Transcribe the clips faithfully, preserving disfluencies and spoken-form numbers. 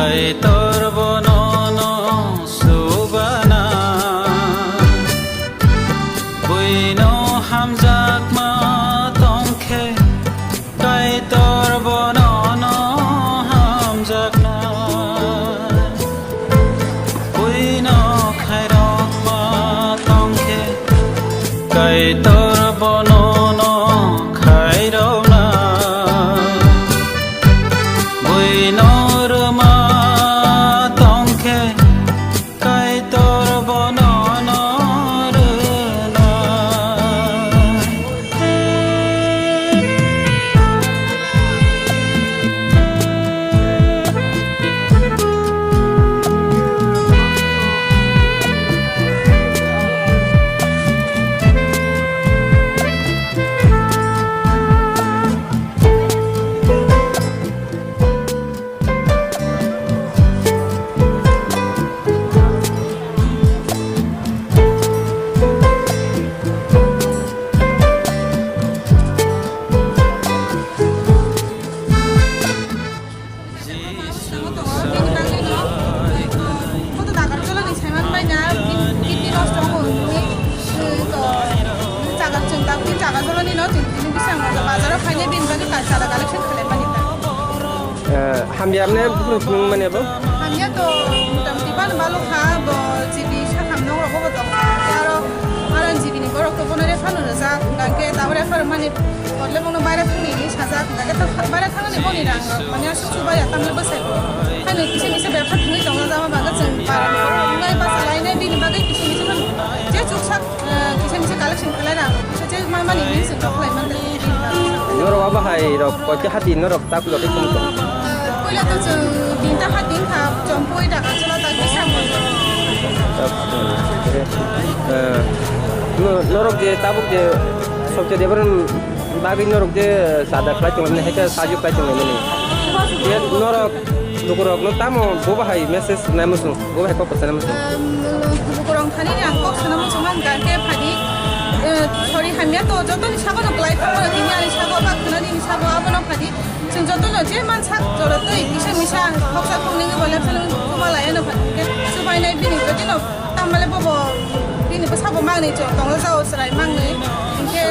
Kaitor bono no subana, buino hamjakma tongkhe, Kaitor bono no hamjakna, buino khairokma tongkhe, Kaitor bono no khairokna, buino rwma tongkhe, Kaitor bono no rwna. Koto dagar jolani saiman bai na, kidney nosto wngo hwnwi, eh, to, jaga chwng tabuk jaga jolani no chwng tini bising bazaro phainai bini bagwi chada collection khlai mani ta. Eh, hamya mane buphuru thwng mani abo? Hamya to motamoti bano balo kha, bo G B sakham nok rogo bo tong kha. Aro, aro G B ni borok to bono refer no rwjak, hwnkhe tabuk refer mani Podle bono baira thangni hinwi sajak, hwnkhe to baira thangni boni rang rok mane aswk su baya tamle bwsai bo. Haino kisa misa bebsa thangwi tongna jama bagwi chwng para ni borok wngnai bachalainai bini bagwi kisa misa phano je chuksak, eh, kisa misa collection khlai rang kisa je mai mani hinwi chwng kok khlai man tei. Norok abo hai rok koita hati norok tak lotwi thum tong? Puila to chwng tinta ha tin kha, chompui daga chola tak kisa mo. Eh, no-, norok je tabuk je Sotya Devan bagwi norok je chada khlai tongmani, hai khe sajwk khlai tongmani. Je norok lukurokno tamo bo bahai message nai muchung, bo bahai kok kwchana muchung. Ehm, lukurok thani ang kok sana muchung ang khe phadi, eh, sorry hamya to jotoni sago no kwlai thangmano tini ani sago ba khwnani sago abono phadi. Chwng jotono je mansak jora twi kisa misa khoksa khoknwi bo lepsa nang chuba laiya no phadi. Chubainai bini jotino Tamale bobo bini bwsabo mangnwi chwng tongla jao chwrai mangnwi. Hinkhe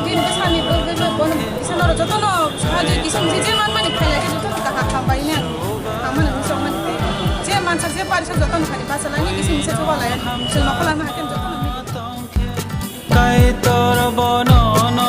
bini bwsani bwgwi no bono kisa norok jotono sahajyo kisa misa je manmani khailai khe jotono kaham hambai hwnwi ang hamano hwnwi chongmani tei je mansak je parisa jotono thani bachalaini kisa misa chubalai chwng nokholama hakhe jotono. Kaitor bono no